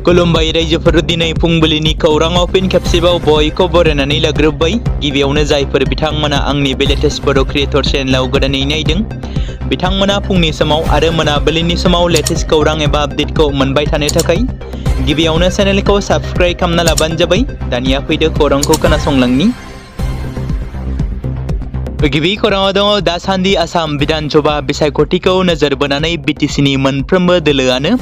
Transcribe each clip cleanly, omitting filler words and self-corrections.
खुलुमबाय रायजोफोर दिनै फुंबिलिनि खौराङाव फिन खेबसेबाव बयखौ बरायनानै लाग्रोबाय। गिबियावनो जायफोर बिथांमोना आंनि बे लेटेस्ट बड' क्रिएटर चेनेलाव गोदानै नायदों बिथांमोना फुंनि समाव आरो मोनाबिलिनि समाव लेटेस्ट खौरां एबा आपडेटखौ मोनबाय थानो थाखाय गिबियावनो चेनेलखौ साबस्क्राइब खालामना लाबानो जाबाय। दानिया फैदो खौरांखौ खोनासंलांनि। गिबि खौराङाव दङ दासान्दि आसाम बिधान सभा बिसायख'थिखौ नोजोर बोनानै बिटिसिनि मोनफ्रोमबो दोलोआनो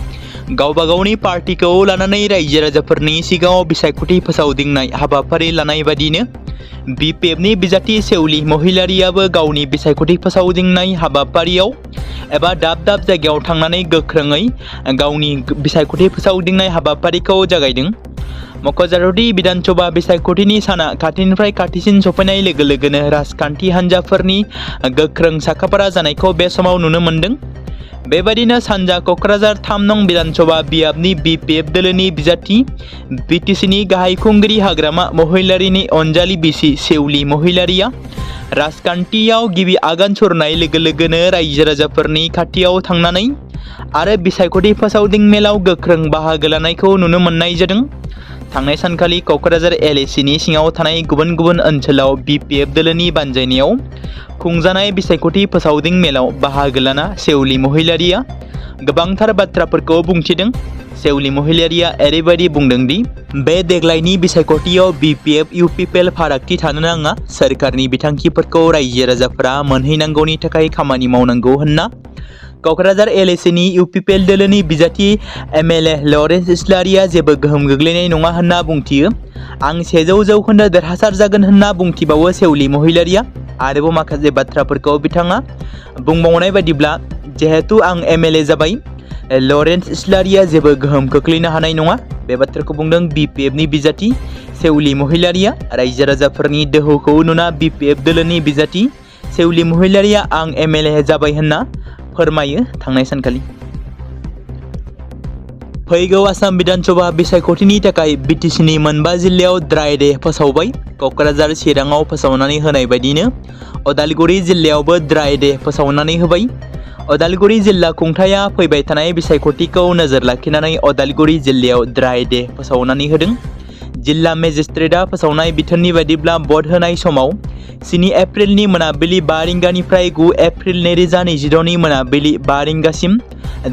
गावबा गावनि पार्टिखौ लानानै रायजो राजाफोरनि सिगाङाव बिसायख'थि फोसावदिंनाय हाबाफारि लानाय बादिनो बिपिएफनि बिजाथि सेउलि महिलारियाबो गावनि बिसायख'थि फोसावदिंनाय हाबाफारियाव एबा दाब दाब जायगायाव थांनानै गोख्रोङै गावनि बिसायख'थि फोसावदिंनाय हाबाफारिखौ जागायदों। मख'जाथावदि बिधान सभा बिसायख'थिनि साना खाथिनिफ्राय खाथिसिन सफैनाय लोगो लोगोनो राजखान्थि हान्जाफोरनि गोख्रों साखाफारा जानायखौ बे समाव नुनो मोन्दों। बेबायदिनो सानजा क'क्राझार 3 नं बिधान सभा बियाबनि बिपिएफ दोलोनि बिजाथि बिटिसिनि गाहाय खुंगिरि हाग्रामा महिलारिनि अनजालि बिसि सेउलि महिलारिया राजखान्थियाव गिबि आगान सुरनाय लोगो लोगोनो रायजो राजाफोरनि खाथियाव थांनानै आरो बिसायख'थि फोसावदिं मेलाव गोख्रों बाहागो लानायखौ नुनो मोननाय जादों। थांनाय सानखालि क'क्राझार एलएसिनि सिङाव थानाय गुबुन गुबुन ओनसोलाव बिपिएफ दोलोनि बानजायनायाव खुंजानाय बिसायख'थि फोसावदिं मेलाव बाहागो लाना सेउलि महिलारिया गोबांथार बाथ्राफोरखौ बुंथिदों। सेउलि महिलारिया ओरैबायदि बुंदों दि बे देग्लायनि बिसायख'थियाव बिपिएफ इउपिपिएल फारागथि थानो नाङा, सोरखारनि बिथांखिफोरखौ रायजो राजाफोरा मोनहैनांगौनि थाखाय खामानि मावनांगौ होनना क'क्राझार एलएसिनि इउपिपिएल दोलोनि बिजाथि एमएलए लरेन्स इस्लारिया जेबो गोहोम गोग्लैनाय नङा होनना बुंथियो। आं 100% देरहासार जागोन होनना बुंथिबावो सेउलि महिलारिया। आरोबाव माखासे बाथ्राफोरखौ बिथाङा बुंबावनाय बायदिब्ला जिहेतु आं एमएलए जाबाय, लरेन्स इस्लारिया जेबो गोहोम खोख्लैनो हानाय नङा। बे बाथ्राखौ बुंदों बिपिएफनि बिजाथि सेउलि महिलारिया। रायजो राजाफोरनि दोहौखौ नुना बिपिएफ दोलोनि बिजाथि सेउलि महिलारिया आं एमएलए जाबाय होनना फोरमायो थांनाय सानखालि। फैगौ आसाम बिधान सभा बिसायख'थिनि थाखाय बिटिसिनि मोनबा जिल्लायाव ड्राई डे फोसावबाय। क'क्राझार चिराङाव फोसावनानै होनाय बायदिनो अदालगुरि जिल्लायावबो ड्राई डे फोसावनानै होबाय। अदालगुरि जिल्ला खुंथाया फैबाय थानाय बिसायख'थिखौ नोजोर लाखिनानै अदालगुरि जिल्लायाव ड्राई डे फोसावनानै होदों। जिल्ला मेजिस्ट्रेटआ फोसावनाय बिथोननि बायदिब्ला भट होनाय समाव 7 एप्रिलनि मोनाबिलि 5 रिंगानिफ्राय 9 एप्रिल 2022नि मोनाबिलि 5 रिंगासिम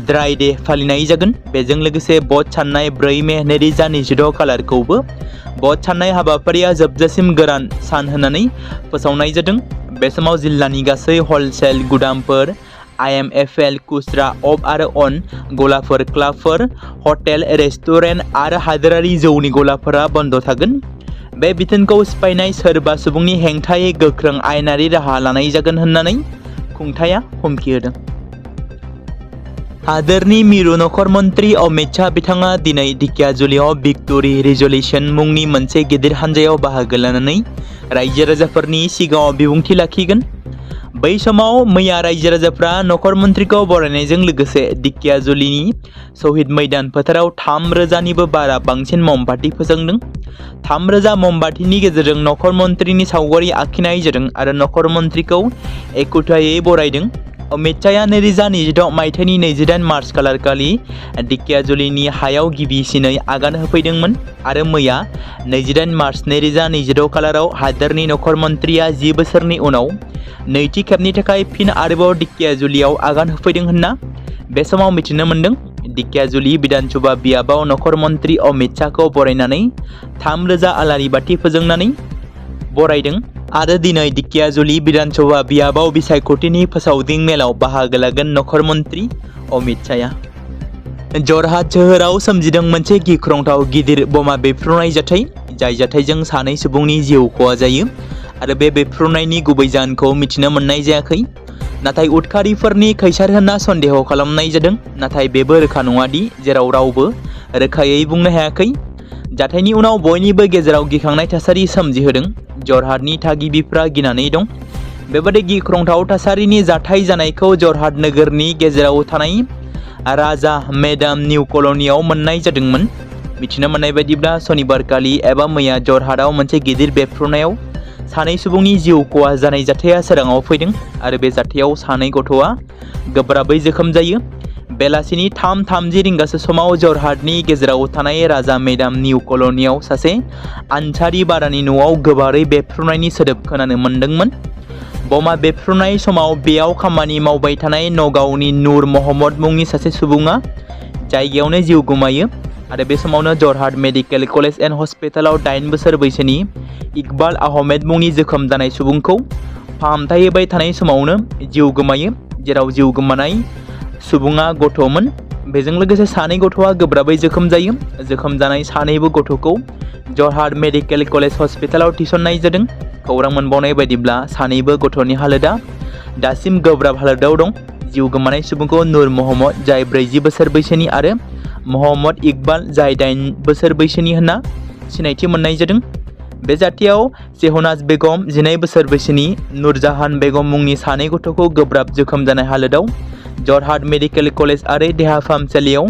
ड्राई डे फालिनाय जागोन। बेजों लोगोसे भट साननाय 4 मे 2026 खालारखौबो भट साननाय हाबाफारिया जोबजासिम गोरान सान होनानै फोसावनाय जादों। बे समाव जिल्लानि गासै हलसेल गुदामफोर, आइएमएफएल, खुस्रा, अफ आरो अन गलाफोर, क्लाबफोर, हटेल, रेस्टुरेन्ट आरो हादोरारि जौनि गलाफोरा बन्द थागोन। बे बिथोनखौ सिफायनाय सोरबा सुबुंनि हेंथायै गोख्रों आयेनारि राहा लानाय जागोन होननानै खुंथाया हुमखि होदों। हादोरनि मिरु नखर मन्त्रि अमित शाह बिथाङा दिनै ढेकियाजुलियाव भिक्ट'रि रिजल्युशन मुंनि मोनसे गिदिर हानजायाव बाहागो लानानै रायजो राजाफोरनि सिगाङाव बिबुंथि लाखिगोन। बै समाव मैया रायजो राजाफ्रा नखर मन्थ्रिखौ बरायनायजों लोगोसे ढेकियाजुलिनि शहीद मैदान फोथाराव 3,000निबो बारा बांसिन ममबाति फोजोंदों। 3,000 ममबातिनि गेजेरजों नखर मन्थ्रिनि सावगारि आखिनाय जादों आरो नखर मन्थ्रिखौ एखुथायै बरायदों। अमित शाहआ 2026 मायथाइनि 28 मार्च खालारखालि ढेकियाजुलिनि हायाव गिबिसिनै आगान होफैदोंमोन आरो मैया 28 मार्च 2026 खालाराव हादोरनि नखर मन्थ्रिया 10 बोसोरनि उनाव नैथि खेबनि थाखाय फिन आरोबाव ढेकियाजुलियाव आगान होफैदों होनना बे समाव मिथिनो मोन्दों। ढेकियाजुलि बिधान सभा बियाबाव नखर मन्थ्रि अमित शाहखौ बरायनानै 3,000 आलारि बाथि फोजोंनानै बरायदों आरो दिनै ढेकियाजुलि बिधान सभा बियाबाव बिसायख'थिनि फोसावदिं मेलाव बाहागो लागोन नखर मन्थ्रि अमित शाहआ। जरहाट सोहोराव सोमजिदों मोनसे गिख्रंथाव गिदिर बमा बेफ्रुनाय जाथाय, जाय जाथायजों 2 सुबुंनि जिउ खहा जायो आरो बे बेफ्रुनायनि गुबै जाहोनखौ मिथिनो मोननाय जायाखै। नाथाय उदखारिफोरनि खैसार होनना सन्देह खालामनाय जादों। नाथाय बेबो रोखा नङा दि जेराव रावबो रोखायै बुंनो हायाखै। जाथायनि उनाव बयनिबो गेजेराव गिखांनाय थासारि सोमजिहोदों। जरहाटनि थागिबिफ्रा गिनानै दं। बेबादि गिख्रंथाव थासारिनि जाथाय जानायखौ जरहाट नोगोरनि गेजेराव थानाय राजा मेडाम निउ कल'नियाव मोननाय जादोंमोन। मिथिनो मोननाय बायदिब्ला सनिबारखालि एबा मैया जरहाटआव मोनसे गिदिर बेफ्रुनायाव 2 सुबुंनि जिउ खहा जानाय जाथाया सोराङाव फैदों आरो बे जाथायाव 2 गथ'आ गोब्राबै जोखोम जायो। बेलासिनि 3:30 रिंगासो समाव जरहाटनि गेजेराव थानाय राजा मेदाम निउ कल'नियाव सासे आनसारि बारानि न'आव गोबारै बेफ्रुनायनि सोदोब खोनानो मोन्दोंमोन। बमा बेफ्रुनाय समाव बेयाव खामानि मावबाय थानाय नगावनि नुर महम्मद मुंनि सासे सुबुङा जायगायावनो जिउ गोमायो आरो बे समावनो जरहाट मेडिकेल कलेज एन्ड हस्पिटालाव 8 बोसोर बैसोनि इकबाल आहमेद मुंनि जोखोम जानाय सुबुंखौ फाहामथाय होबाय थानाय समावनो जिउ गोमायो, जेराव जिउ गोमानाय सुबुङा गथ'मोन। बेजों लोगोसे सानै गथ'आ गोब्राबै जोखोम जायो। जोखोम जानाय सानैबो गथ'खौ जरहाट मेडिकेल कलेज हस्पिटालाव थिसननाय जादों। खौरां मोनबावनाय बायदिब्ला सानैबो गथ'नि हालोदा दासिम गोब्राब हालोदाव दं। जिउ गोमानाय सुबुंखौ नुर महम्मद जाय 40 बोसोर बैसोनि आरो महम्मद इकबाल जाय 8 बोसोर बैसोनि होनना सिनायथि मोननाय जादों। बे जाथायाव सेहनाज बेगम 12 बोसोर बैसोनि नुरजाहान बेगम मुंनि सानै गथ'खौ गोब्राब जोखोम जानाय हालोदाव जरहाट मेडिकेल कलेज आरो देहा फाहामसालियाव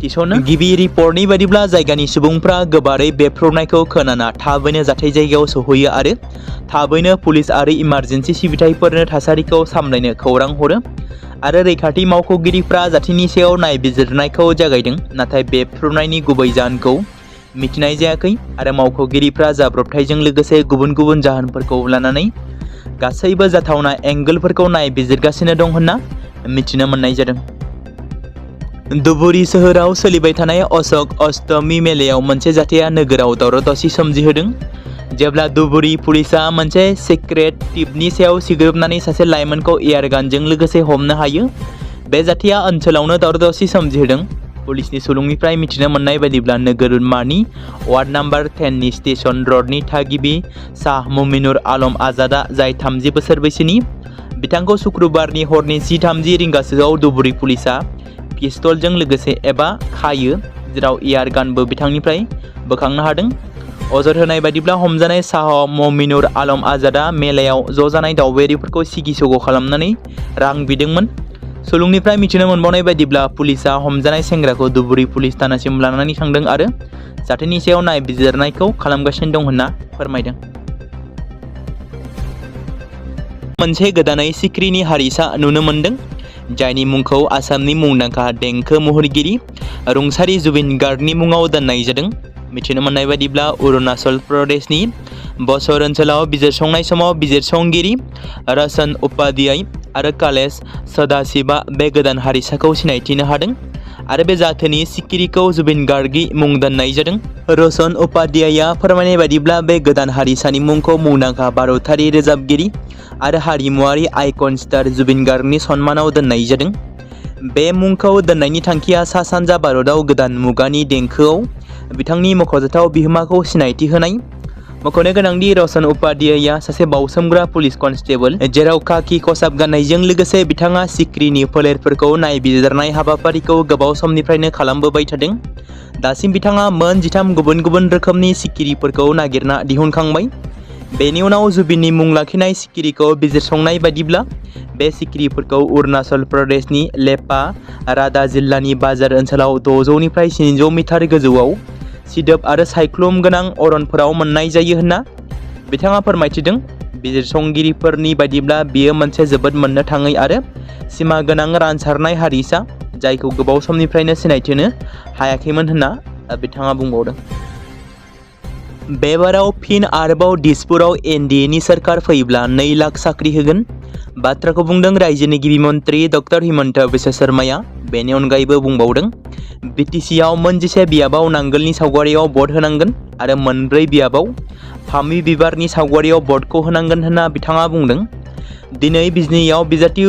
थिसनो। गिबि रिपर्टनि बायदिब्ला जायगानि सुबुंफ्रा गोबारै बेफ्रुनायखौ खोनाना थाबैनो जाथाय जायगायाव सौहैयो आरो थाबैनो पुलिस आरो इमारजेन्सि सिबिथायफोरनो थासारिखौ सामलायनो खौरां हरो आरो रैखाथि मावख'गिरिफ्रा जाथायनि सायाव नायबिजिरनायखौ जागायदों। नाथाय बेफ्रुनायनि गुबै जाहोनखौ मिथिनाय जायाखै आरो मावख'गिरिफ्रा जाब्रबथायजों लोगोसे गुबुन गुबुन जाहोनफोरखौ लानानै गासैबो जाथावना एंगोलफोरखौ नायबिजिरगासिनो दं होनना मिथिनो मोननाय जादों। धुबुरी सोहोराव सोलिबाय थानाय अशोक अष्टमी मेलायाव मोनसे जाथाया नोगोराव दावराव-दावसि सोमजिहोदों। जेब्ला धुबुरी पुलिसा मोनसे सिक्रेट टिपनि सायाव सिग्रोमनानै सासे लाइमोनखौ एयारगानजों लोगोसे हमनो हायो, बे जाथाया ओनसोलावनो दावराव-दावसि सोमजिहोदों। पुलिसनि सुलुंनिफ्राय मिथिनो मोननाय बायदिब्ला नोगोरमानि वार्ड नम्बर 10 नि स्टेशन रडनि थागिबि शाह मुमिनुर आलम आजादा जाय 30 बोसोर बैसोनि, बिथांखौ शुक्रबारनि हरनि 10:30 रिंगासोआव धुबुरी पुलिसा पिस्तलजों लोगोसे एबा खायो, जेराव एयारगानबो बिथांनिफ्राय बोखांनो हादों। अजद होनाय बायदिब्ला हमजानाय शाह मुमिनुर आलम आजादा मेलायाव ज' जानाय दावबायारिफोरखौ सिगि-सग' खालामनानै रां बिदोंमोन। सुलुंनिफ्राय मिथिनो मोनबावनाय बायदिब्ला पुलिसा हमजानाय सेंग्राखौ धुबुरी पुलिस थानासिम लानानै थांदों आरो जाथायनि सायाव नायबिजिरनायखौ खालामगासिनो दं होनना फोरमायदों। मोनसे गोदानै सिख्रिनि हारिसा नुनो मोनदों, जायनि मुंखौ आसामनि मुंदांखा देंखो महरगिरि रुंसारि जुबिन गार्गनि मुङाव दोननाय जादों। मिथिनो मोननाय बायदिब्ला अरुणाचल प्रदेशनि बसर ओनसोलाव बिजिरसंनाय समाव बिजिरसंगिरि रसन उपाध्याय आरो कलेज सदाशिवा बे गोदान हारिसाखौ सिनायथिनो हादों आरो बे जाथोनि सिखिरिखौ जुबिन गार्गी मुं दोननाय जादों। रसन उपाध्यायआ फोरमायनाय बायदिब्ला बे गोदान हारिसानि मुंखौ मुंदांखा भारतारि रोजाबगिरि आरो हारिमुआरि आइकन स्टार जुबिन गार्गनि सन्मानाव दोननाय जादों। बे मुंखौ दोननायनि थांखिया सा-सानजा भारतआव गोदान मुगानि देंखोआव बिथांनि मख'जाथाव बिहोमाखौ सिनायथि होनाय। मख'नो गोनांदि रसन उपाध्यायआ सासे बावसोमग्रा पुलिस कनस्टेबल, जेराव खाखि खसाब गाननायजों लोगोसे बिथाङा सिख्रिनि फोलेरफोरखौ नायबिजिरनाय हाबाफारिखौ गोबाव समनिफ्रायनो खालामबोबाय थादों। दासिम बिथाङा मोन 13 गुबुन गुबुन रोखोमनि सिखिरिफोरखौ नागिरना दिहुनखांबाय। बेनि उनाव जुबिननि मुं लाखिनाय सिखिरिखौ बिजिरसंनाय बायदिब्ला बे सिखिरिफोरखौ अरुणाचल प्रदेशनि लेपा रादा जिल्लानि बाजार ओनसोलाव 600 निफ्राय 700 मिटार गोजौआव सिदोब आरो सायख्लुम गोनां अरनफोराव मोननाय जायो होनना बिथाङा फोरमायथिदों। बिजिरसंगिरिफोरनि बायदिब्ला बेयो मोनसे जोबोद मोननो थाङै आरो सिमा गोनां रानसारनाय हारिसा, जायखौ गोबाव समनिफ्रायनो सिनायथिनो हायाखैमोन होनना बिथाङा बुंबावदों। बे बाराव फिन आरोबाव दिसपुराव एनडिएनि सोरखार फैब्ला 2 लाख साख्रि होगोन बाथ्राखौ बुंदों रायजोनि गिबि मन्त्रि डक्टर हिमन्त बिश्व शर्माया। बेनि अनगायैबो बुंबावदों, बिटिसिआव मोनजिसे बियाबाव नांगोलनि सावगारियाव भट होनांगोन आरो 4 बियाबाव फामि बिबारनि सावगारियाव भटखौ होनांगोन होनना बिथाङा बुंदों। दिनै बिजनीआव बिजाथि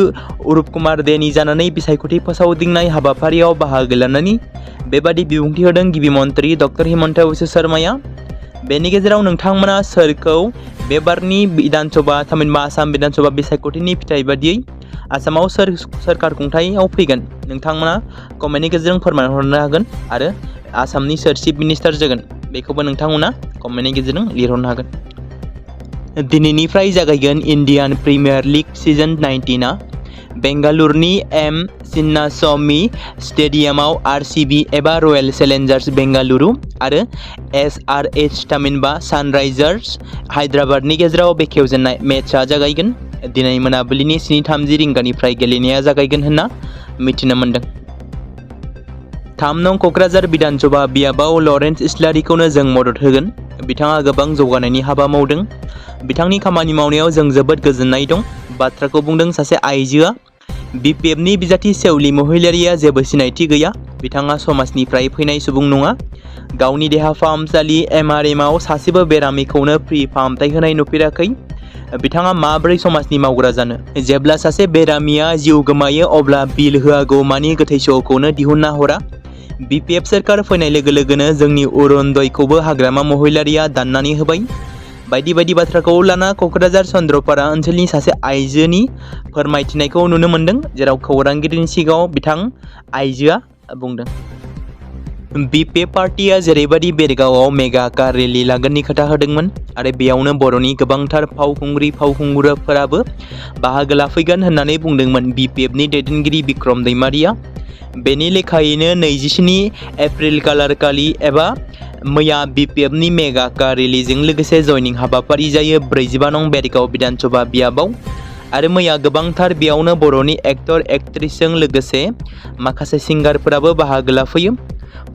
अरुप कुमार देनि जानानै बिसायख'थि फोसावदिंनाय हाबाफारियाव बाहागो लानानै बेबादि बिबुंथि होदों गिबि मन्त्रि डक्टर हिमन्त बिश्व शर्माया। बेनि गेजेराव नोंथांमोना सोरखौ बे बारनि बिधानसभा थामहिनबा आसाम बिधानसभा बिसायख'थिनि फिथाइ बादियै आसामाव सोर सोरखार खुंथायाव फैगोन, नोंथांमोना कमेन्टनि गेजेरजों फोरमायहरनो हागोन आरो आसामनि सोर चिफ मिनिस्टार जागोन बेखौबो नोंथांमोना कमेन्टनि गेजेरजों लिरहरनो हागोन। दिनैनिफ्राय जागायगोन इन्डियान प्रिमियार लिग सिजन 19आ। बेंगालुरुनि एम चिन्नास्वामी स्टेडियामाव आरसीबी एबा रयेल चेलेन्जार्स बेंगालुरु आरो एसआरएच थामहिनबा सानराइजार्स हायद्राबादनि गेजेराव बेखेवजेननाय मेचआ जागायगोन। दिनै मोनाबिलिनि 7:30 रिंगानिफ्राय गेलेनाया जागायगोन होनना मिथिनो मोनदों। 3 नं क'क्राझार बिधानसभा बियाबाव लरेन्स इस्लारिखौनो जों मदद होगोन। बिथाङा गोबां जौगानायनि हाबा मावदों। बिथांनि खामानि मावनायाव जों जोबोद गोजोननाय दं। बाथ्राखौ बुंदों सासे आइजोआ। बिपिएफनि बिजाथि सेवली महिलारिया जेबो सिनायथि गैया। बिथाङा समाजनिफ्राय फैनाय सुबुं नङा। गावनि देहा फाहामसालि एमआरएमआव सासेबो बेरामिखौनो फ्रि फाहामथाय होनाय नुफेराखै। बिथाङा माबोरै समाजनि मावग्रा जानो? जेब्ला सासे बेरामिया जिउ गोमायो अब्ला बिल होआगौमानि गोथै सहखौनो दिहुनना हरा। बिपिएफ सोरखार फैनाय लोगो लोगोनो जोंनि अरुणोदयखौबो हाग्रामा महिलारिया दाननानै होबाय। बायदि बायदि बाथ्राखौ लाना क'क्राझार चन्द्रपारा ओनसोलनि सासे आइजोनि फोरमायथिनायखौ नुनो मोन्दों, जेराव खौरांगिरिनि सिगाङाव बिथां आइजोआ बुंदों। बिपिएफ पार्टिया जेरैबायदि बेरगावआव मेगा कार रेली लागोननि खोथा होदोंमोन आरो बेयावनो बर'नि गोबांथार फावखुंग्रिफोराबो बाहागो लाफैगोन होननानै बुंदोंमोन बिपिएफनि दैदेनगिरि बिक्रम दैमारिया। बेनि लेखायैनो 27 एप्रिल खालारखालि एबा मैया बिपिएफनि मेगा कार रेलीजों लोगोसे जयनिं हाबाफारि जायो 45 नं बेरगाव बिधानसभा बियाबाव। आरो मैया गोबांथार बेयावनो बर'नि एक्टर एक्ट्रेसजों लोगोसे माखासे सिंगारफोराबो बाहागो लाफैयो।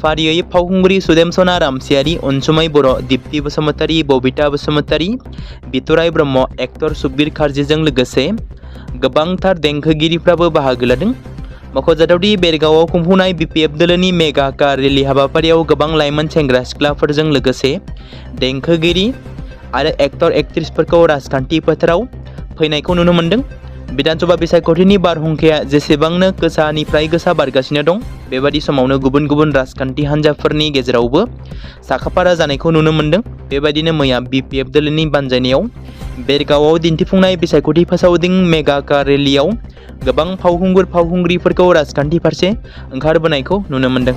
फारियै फावखुंग्रि सुदेमसना रामसियारि, अनसुमै बर', दीप्ति बसुमतारी, बबिता बसुमतारी, बिथराय ब्रह्म, एक्टर सुकबिर खारजिजों लोगोसे गोबांथार देंखोगिरिफ्राबो बाहागो लादों। मख'जाथावदि बेरगावआव खुंफुंनाय बिपिएफ दोलोनि मेगा कार रेली हाबाफारियाव गोबां लाइमोन सेंग्रा सिख्लाफोरजों लोगोसे देंखोगिरि आरो एक्टर एक्ट्रेसफोरखौ राजखान्थि फोथाराव फैनायखौ नुनो मोन्दों। बिधानसभा बिसायख'थिनि बारहुंखाया जेसेबांनो गोसानिफ्राय गोसा बारगासिनो दं, बेबादि समावनो गुबुन गुबुन राजखान्थि हान्जाफोरनि गेजेरावबो साखाफारा जानायखौ नुनो मोन्दों। बेबायदिनो मैया बिपिएफ दोलोनि बानजायनायाव बेरगावआव दिन्थिफुंनाय बिसायख'थि फोसावदिं मेगा कार रेलीयाव गोबां फावखुंग्रिफोरखौ राजखान्थि फारसे ओंखारबोनायखौ नुनो मोन्दों।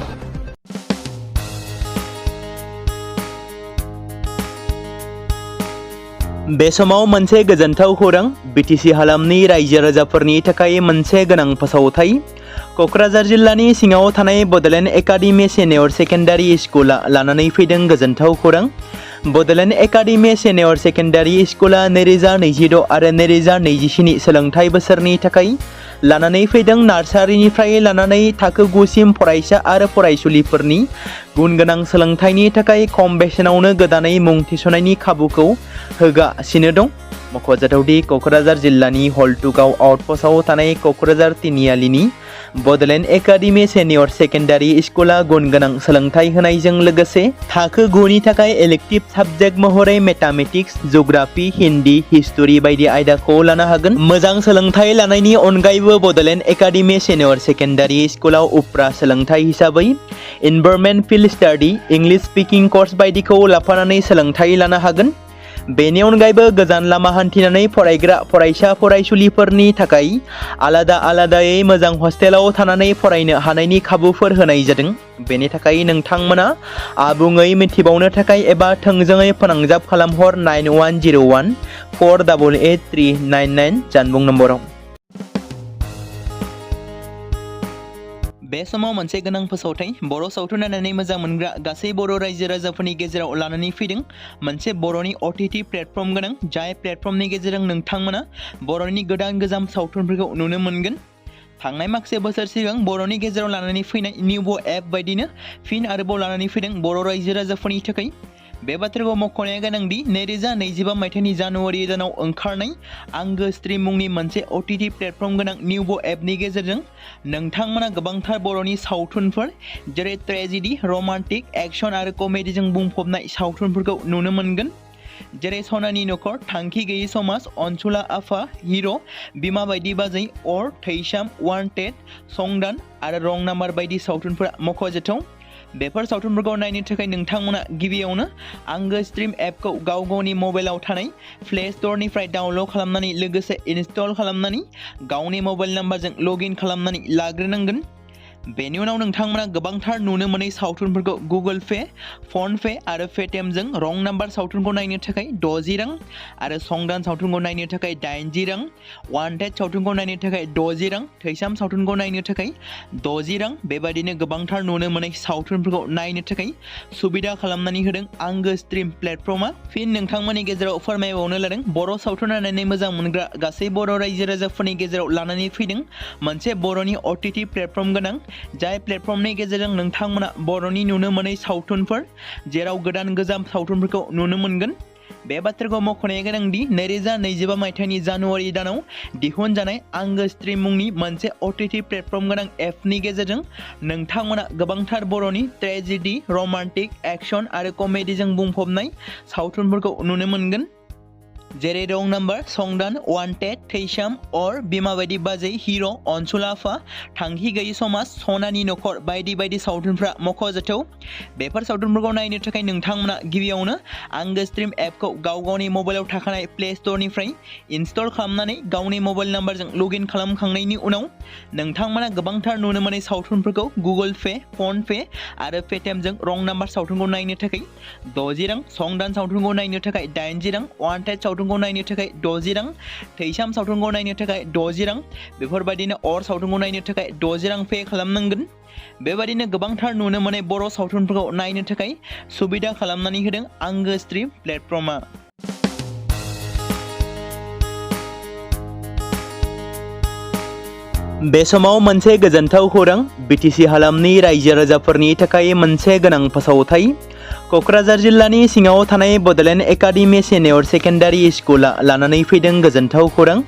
बे समाव मोनसे गोजोनथाव खौरां। बिटिसि हालामनि रायजो राजाफोरनि थाखाय मोनसे गोनां फोसावथाय। क'क्राझार जिल्लानि सिङाव थानाय बड'लेण्ड एकाडेमि सिनियर सेकेन्डारि स्कुला लानानै फैदों गोजोनथाव खौरां। बड'लेण्ड एकाडेमि सिनियर सेकेन्डारि स्कुला 2026 आरो 2027 सोलोंथाइ बोसोरनि थाखाय लानानै फैदों नार्सारिनिफ्राय लानानै थाखो 9 सिम फरायसा आरो फरायसुलिफोरनि गुनगोनां सोलोंथाइनि थाखाय खम बेसेनावनो गोदानै मुं थिसननायनि खाबुखौ होगासिनो दं। मख'जाथावदि क'क्राझार जिल्लानि हल्टुगाव आउटपस्टआव थानाय क'क्राझार तिनिआलिनि बड'लेण्ड एकाडेमि सिनियर सेकेन्डारि स्कुला गुनगोनां सोलोंथाइ होनायजों लोगोसे थाखो 9 नि थाखाय इलेक्टिभ साबजेक्ट महरै मेथामेटिक्स, जिअ'ग्राफि, हिन्दी, हिस्टरि बायदि आयदाखौ लानो हागोन। मोजां सोलोंथाइ लानायनि अनगायैबो बड'लेण्ड एकाडेमि सिनियर सेकेन्डारि स्कुलाव उफ्रा सोलोंथाइ हिसाबै environment field study, English speaking course बायदिखौ लाफानानै सोलोंथाइ लानो हागोन। बेनि अनगायैबो गोजान लामा हान्थिनानै फरायग्रा फरायसा फरायसुलिफोरनि थाखाय आलादा आलादायै मोजां हस्टेलाव थानानै फरायनो हानायनि खाबुफोर होनाय जादों। बेनि थाखाय नोंथांमोना आबुङै मिथिबावनो थाखाय एबा थोंजोङै फोनांजाब खालामहर 9101 488 399 जानबुं नम्बराव। बे समाव मोनसे गोनां फोसावथाय। बर' सावथुन नायनानै मोजां मोनग्रा गासै बर' रायजो राजाफोरनि गेजेराव लानानै फैदों मोनसे बर'नि OTT प्लेटफर्म गोनां, जाय प्लेटफर्मनि गेजेरजों नोंथांमोना बर'नि गोदान गोजाम सावथुनफोरखौ नुनो मोनगोन। थांनाय माखासे बोसोर सिगां बर'नि गेजेराव लानानै फैनाय निउबो एप बायदिनो फिन आरोबाव लानानै फैदों बर' रायजो राजाफोरनि थाखाय। बे बाथ्राखौ मख'नाया गोनांदि 2025 मायथाइनि जानुवारि दानाव ओंखारनाय आंगो स्ट्रिम मुंनि मोनसे OTT प्लेटफर्म गोनां निउबो एपनि गेजेरजों नोंथांमोना गोबांथार बर'नि सावथुनफोर जेरै ट्रेजेडि, रमान्टिक, एक्सन आरो कमेडिजों बुंफबनाय सावथुनफोरखौ नुनो मोनगोन। जेरै सनानि नखर, थांखि गैयै समाज, अनसुला आफा, हिर', बिमा बायदि बाजै, अर, थैसाम, वान्टेड, संदान आरो रं नाम्बार बायदि सावथुनफोरा मख'जाथाव। बेफोर सावथुनफोरखौ नायनो थाखाय नोंथांमोना गिबियावनो आंगो स्ट्रिम एपखौ गाव गावनि मबाइलाव थानाय प्ले स्ट'रनिफ्राय डाउनल'ड खालामनानै लोगोसे इनस्टल खालामनानै गावनि मबाइल नाम्बारजों लगइन खालामनानै लाग्रोनांगोन। बेनि उनाव नोंथांमोना गोबांथार नुनो मोनै सावथुनफोरखौ गुगोल पे, फन पे आरो पेटिएमजों रं नाम्बार सावथुनखौ नायनो थाखाय 60 रां आरो संदान सावथुनखौ नायनो थाखाय 80 रां, वान्टेड सावथुनखौ नायनो थाखाय 60 रां, थैसाम सावथुनखौ नायनो थाखाय 60 रां बेबायदिनो गोबांथार नुनो मोनै सावथुनफोरखौ नायनो थाखाय सुबिदा खालामनानै होदों आंगो स्ट्रिम प्लेटफर्मा। फिन नोंथांमोननि गेजेराव फोरमायबावनो लादों बर' सावथुन नायनानै मोजां मोनग्रा गासै बर' रायजो राजाफोरनि गेजेराव लानानै फैदों मोनसे बर'नि OTT प्लेटफर्म गोनां जाय प्लेटफर्मनि गेजेरजों नोंथांमोना बर'नि नुनो मोनै सावथुनफोर जेराव गोदान गोजाम सावथुनफोरखौ नुनो मोनगोन। बे बाथ्राखौ मख'नाया गोनांदि 2025 मायथाइनि जानुवारि दानाव दिहुनजानाय आंगो स्ट्रीम मुंनि मोनसे OTT प्लेटफर्म गोनां एपनि गेजेरजों नोंथांमोना गोबांथार बर'नि ट्रेजेडी, रमान्टिक, एक्शन आरो कमेडीजों बुंफबनाय सावथुनफोरखौ नुनो मोनगोन। जेरै रं नाम्बार, संदान, वान्टेड, थैसाम, अर, बिमा बायदि बाजै, हिर', अनसुला आफा, थांखि गैयि समाज, सनानि नखर बायदि बायदि सावथुनफ्रा मख'जाथाव। बेफोर सावथुनफोरखौ नायनो थाखाय नोंथांमोना गिबियावनो आंगो स्ट्रीम एपखौ गावनि मबाइलाव थाखानाय प्ले स्ट'रनिफ्राय इनस्टल खालामनानै गावनि मबाइल नाम्बारजों लगइन खालामखांनायनि उनाव नोंथांमोना गोबांथार नुनो मोनै सावथुनफोरखौ गुगल पे, फन पे आरो पेटिएमजों रं नाम्बार सावथुनखौ नायनो थाखाय 60 रां, संदान सावथुनखौ नायनो थाखाय 80 रां, वान्टेड सावथुनखौ नायनो थाखाय 60 रां, थैसाम सावथुनखौ नायनो थाखाय 60 रां, बेफोरबायदिनो अर सावथुनखौ नायनो थाखाय 60 रां पे खालामनांगोन। बेबायदिनो गोबांथार नुनो मोनै बर' सावथुनफोरखौ नायनो थाखाय सुबिदा खालामनानै होदों आंगो स्ट्रीम प्लेटफर्मा। बे समाव मोनसे गोजोनथाव खौरां, BTC हालामनि रायजो राजाफोरनि थाखाय मोनसे गोनां फोसावथाय। क'क्राझार जिल्लानि सिङाव थानाय बड'लेण्ड एकाडेमि सिनियर सेकेन्डारि स्कुला लानानै फैदों गोजोनथाव खौरां।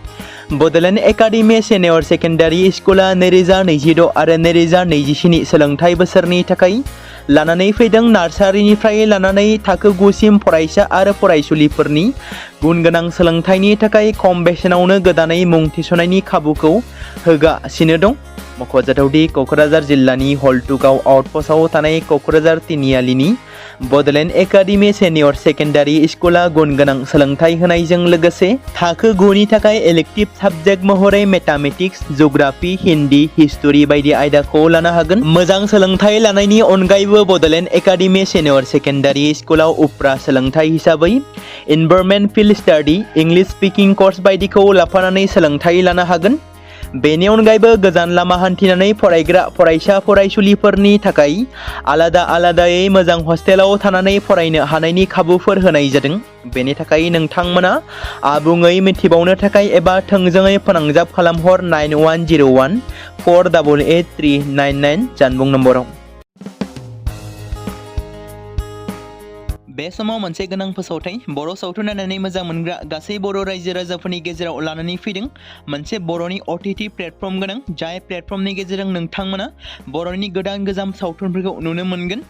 बड'लेण्ड एकाडेमि सिनियर सेकेन्डारि स्कुला 2026 आरो 2027 सोलोंथाइ बोसोरनि थाखाय लानानै फैदों नार्सारिनिफ्राय लानानै थाखो 9 सिम फरायसा आरो फरायसुलिफोरनि गुनगोनां सोलोंथाइनि थाखाय खम बेसेनावनो गोदानै मुं थिसननायनि खाबुखौ होगासिनो दं। मख'जाथावदि क'क्राझार जिल्लानि हल्टुगाव आउटपस्टआव थानाय क'क्राझार तिनिआलिनि बड'लेण्ड एकाडेमि सिनियर सेकेन्डारि स्कुला गुनगोनां सोलोंथाइ होनायजों लोगोसे थाखो 9 नि थाखाय इलेक्टिभ साबजेक्ट महरै मेथामेटिक्स, जिअ'ग्राफि, हिन्दी, हिस्टरि बायदि आयदाखौ लानो हागोन। मोजां सोलोंथाइ लानायनि अनगायैबो बड'लेण्ड एकाडेमि सिनियर सेकेन्डारि स्कुलाव उफ्रा सोलोंथाइ हिसाबै environment field study, English speaking course बायदिखौ लाफानानै सोलोंथाइ लानो हागोन। बेनि अनगायैबो गोजान लामा हान्थिनानै फरायग्रा फरायसा फरायसुलिफोरनि थाखाय आलादायै मोजां हस्टेलाव थानानै फरायनो हानायनि खाबुफोर होनाय जादों। बेनि थाखाय नोंथांमोना आबुङै मिथिबावनो थाखाय एबा थोंजोङै फोनांजाब खालामहर 9101 488 399 जानबुं नम्बराव। बे समाव मोनसे गोनां फोसावथाय, बर' सावथुन नायनानै मोजां मोनग्रा गासै बर' रायजो राजाफोरनि गेजेराव लानानै फैदों मोनसे बर'नि OTT प्लेटफर्म गोनां, जाय प्लेटफर्मनि गेजेरजों नोंथांमोना बर'नि गोदान गोजाम सावथुनफोरखौ नुनो मोनगोन।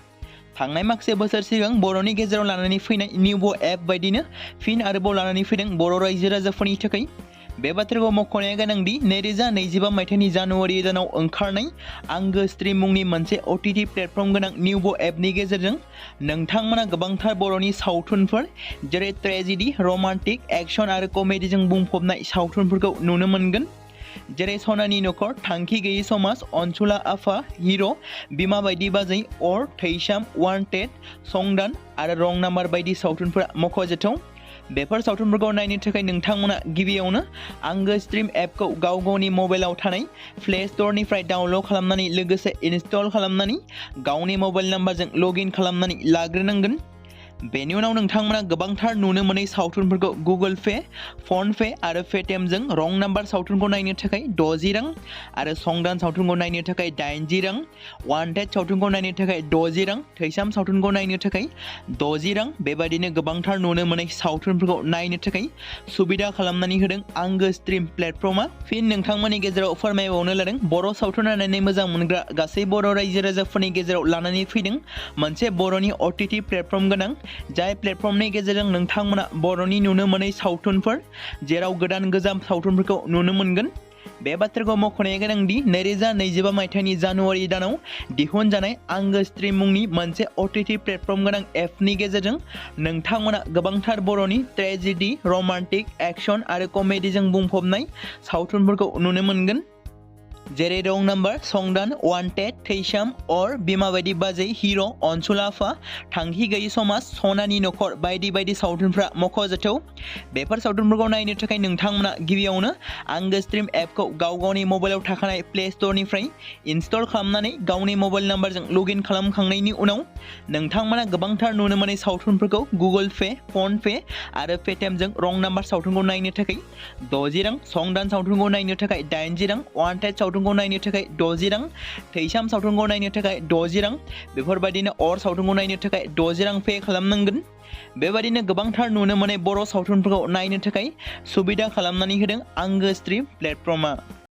थांनाय माखासे बोसोर सिगां बर'नि गेजेराव लानानै फैनाय निउबो एप बायदिनो फिन आरोबाव लानानै फैदों बर' रायजो राजाफोरनि थाखाय। बे बाथ्राखौ मख'नाया गोनांदि 2025 मायथाइनि जानुवारि दानाव ओंखारनाय आंगो स्ट्रीम मुंनि मोनसे OTT प्लेटफर्म गोनां निउबो एपनि गेजेरजों नोंथांमोना गोबांथार बर'नि सावथुनफोर जेरै ट्रेजेडी, रमान्टिक, एक्शन आरो कमेडीजों बुंफबनाय सावथुनफोरखौ नुनो मोनगोन। जेरै सनानि नखर, थांखि गैयि समाज, अनसुला आफा, हिर', बिमा बायदि बाजै, अर, थैसाम, वान्टेड, संदान आरो रं नाम्बार बायदि सावथुनफोरा मख'जाथाव। बेफोर सावथुनफोरखौ नायनो थाखाय नोंथांमोना गिबियावनो आंगो स्ट्रीम एपखौ गावनि मबाइलाव थानाय प्ले स्ट'रनिफ्राय डाउनल'ड खालामनानै लोगोसे इनस्टल खालामनानै गावनि मबाइल नाम्बारजों लगइन खालामनानै लाग्रोनांगोन। बेनि उनाव नोंथांमोना गोबांथार नुनो मोनै सावथुनफोरखौ गुगल पे, फन पे आरो पेटिएमजों रं नाम्बार सावथुनखौ नायनो थाखाय 60 रां आरो संदान सावथुनखौ नायनो थाखाय 80 रां, वान्टेड सावथुनखौ नायनो थाखाय 60 रां, थैसाम सावथुनखौ नायनो थाखाय 60 रां, बेबायदिनो गोबांथार नुनो मोनै सावथुनफोरखौ नायनो थाखाय सुबिदा खालामनानै होदों आंगो स्ट्रीम प्लेटफर्मा। फिन नोंथांमोननि गेजेराव फोरमायबावनो लादों बर' सावथुन नायनानै मोजां मोनग्रा गासै बर' रायजो राजाफोरनि गेजेराव लानानै फैदों मोनसे बर'नि OTT प्लेटफर्म गोनां, जाय प्लेटफर्मनि गेजेरजों नोंथांमोना बर'नि नुनो मोनै सावथुनफोर जेराव गोदान गोजाम सावथुनफोरखौ नुनो मोनगोन। बे बाथ्राखौ मख'नाया गोनांदि 2025 मायथाइनि जानुवारि दानाव दिहुनजानाय आंगो स्ट्रीम मुंनि मोनसे OTT प्लेटफर्म गोनां एपनि गेजेरजों नोंथांमोना गोबांथार बर'नि ट्रेजेडी, रमान्टिक, एक्शन आरो कमेडीजों बुंफबनाय सावथुनफोरखौ नुनो मोनगोन। जेरै रं नाम्बार, संदान, वान्टेड, थैसाम, अर, बिमा बायदि बाजै, हिर', अनसुला आफा, थांखि गैयि समाज, सनानि नखर बायदि बायदि सावथुनफ्रा मख'जाथाव। बेफोर सावथुनफोरखौ नायनो थाखाय नोंथांमोना गिबियावनो आंगो स्ट्रीम एपखौ गावनि मबाइलाव थाखानाय प्ले स्ट'रनिफ्राय इनस्टल खालामनानै गावनि मबाइल नाम्बारजों लगइन खालामखांनायनि उनाव नोंथांमोना गोबांथार नुनो मोनै सावथुनफोरखौ गुगल पे, फन पे आरो पेटिएमजों रं नाम्बार सावथुनखौ नायनो थाखाय 60 रां, संदान सावथुनखौ नायनो थाखाय 80 रां, वान्टेड सावथुनखौ नायनो थाखाय 60 रां, थैसाम सावथुनखौ नायनो थाखाय 60 रां, बेफोरबायदिनो अर सावथुनखौ नायनो थाखाय 60 रां पे खालामनांगोन। बेबायदिनो गोबांथार नुनो मोननाय बर' सावथुनफोरखौ नायनो थाखाय सुबिदा खालामनानै होदों आंगो स्ट्रिम प्लेटफर्मआ।